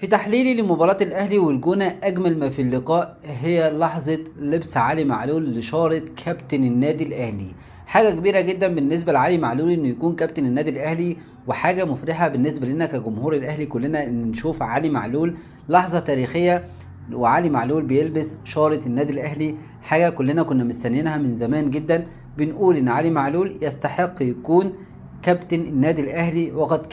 في تحليلي لمباراة الأهلي والجونة، أجمل ما في اللقاء هي لحظة لبس علي معلول لشارة كابتن النادي الأهلي. حاجة كبيرة جدا بالنسبة لعلي معلول إنه يكون كابتن النادي الأهلي، وحاجة مفرحة بالنسبة لنا كجمهور الأهلي كلنا إن نشوف علي معلول، لحظة تاريخية وعلي معلول بيلبس شارة النادي الأهلي، حاجة كلنا كنا مستنيينها من زمان جدا. بنقول إن علي معلول يستحق يكون كابتن النادي الأهلي، وقد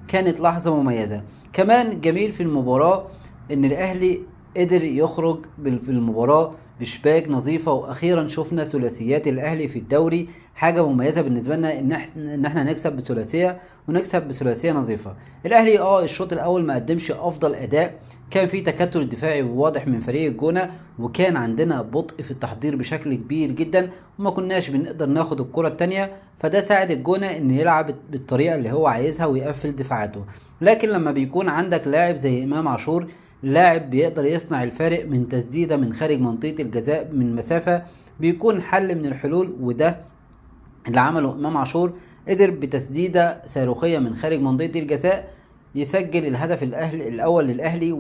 كانت لحظة مميزة. كمان جميل في المباراة إن الأهلي قدر يخرج في المباراة بشباك نظيفة، وأخيرا شفنا ثلاثيات الأهلي في الدوري، حاجة مميزة بالنسبة لنا إن إحنا نكسب بثلاثية ونكسب بثلاثية نظيفة. الأهلي الشوط الأول ما قدمش أفضل أداء، كان في تكتل دفاعي واضح من فريق الجونة، وكان عندنا بطء في التحضير بشكل كبير جدا، وما كناش بنقدر ناخد الكرة التانية، فده ساعد الجونة إن يلعب بالطريقة اللي هو عايزها ويقفل دفاعاته. لكن لما بيكون عندك لاعب زي إمام عاشور، لاعب بيقدر يصنع الفارق من تسديدة من خارج منطقة الجزاء من مسافة، بيكون حل من الحلول، وده اللي عمله إمام عاشور. قدر بتسديدة صاروخية من خارج منطقة الجزاء يسجل الهدف الأول للأهلي،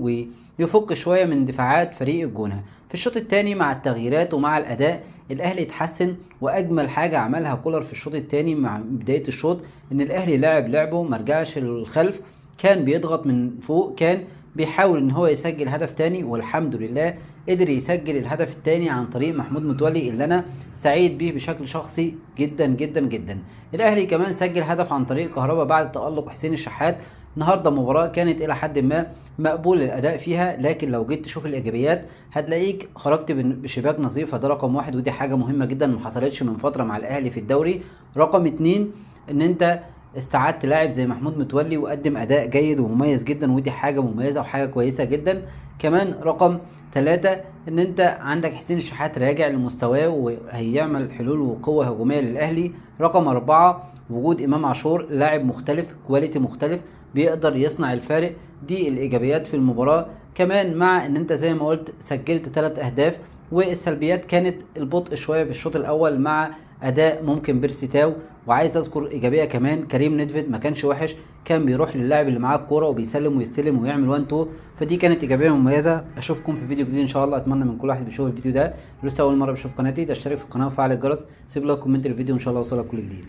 ويفك شوية من دفاعات فريق الجونة. في الشوط الثاني مع التغييرات ومع الأداء الأهلي اتحسن، وأجمل حاجة عملها كولر في الشوط الثاني مع بداية الشوط إن الأهلي لعب لعبه، ما رجعش للخلف، كان بيضغط من فوق، كان بيحاول إن هو يسجل هدف تاني، والحمد لله قدر يسجل الهدف التاني عن طريق محمود متولي اللي أنا سعيد بيه بشكل شخصي جدا جدا جدا. الأهلي كمان سجل هدف عن طريق كهربا بعد تألق حسين الشحات. النهارده مباراة كانت إلى حد ما مقبول الأداء فيها، لكن لو جيت تشوف الإيجابيات هتلاقيك خرجت بشباك نظيفة، ده رقم واحد، ودي حاجة مهمة جدا ما حصلتش من فترة مع الأهلي في الدوري. رقم اتنين، إن أنت استعدت لاعب زي محمود متولي وقدم أداء جيد ومميز جدا، ودي حاجة مميزة وحاجة كويسة جدا. كمان رقم 3، إن أنت عندك حسين الشحات راجع لمستواه وهيعمل حلول وقوة هجومية للأهلي. رقم 4، وجود إمام عاشور لاعب مختلف، quality مختلف، بيقدر يصنع الفارق. دي الإيجابيات في المباراة. كمان مع إن أنت زي ما قلت سجلت 3 أهداف، والسلبيات كانت البطء شوية في الشوط الأول مع أداء ممكن بيرسي تاو. وعايز أذكر إيجابية كمان، كريم ندفد ما كانش وحش، كان بيروح للاعب اللي معاه الكورة وبيسلم ويستلم ويعمل 1 2، فدي كانت إيجابية مميزة. أشوفكم في فيديو جديد إن شاء الله. أتمنى من كل واحد بيشوف الفيديو ده لسه أول مرة بيشوف قناتي تشترك في القناة وفعل الجرس، سيب like comment الفيديو، إن شاء الله أوصلك كل جديد.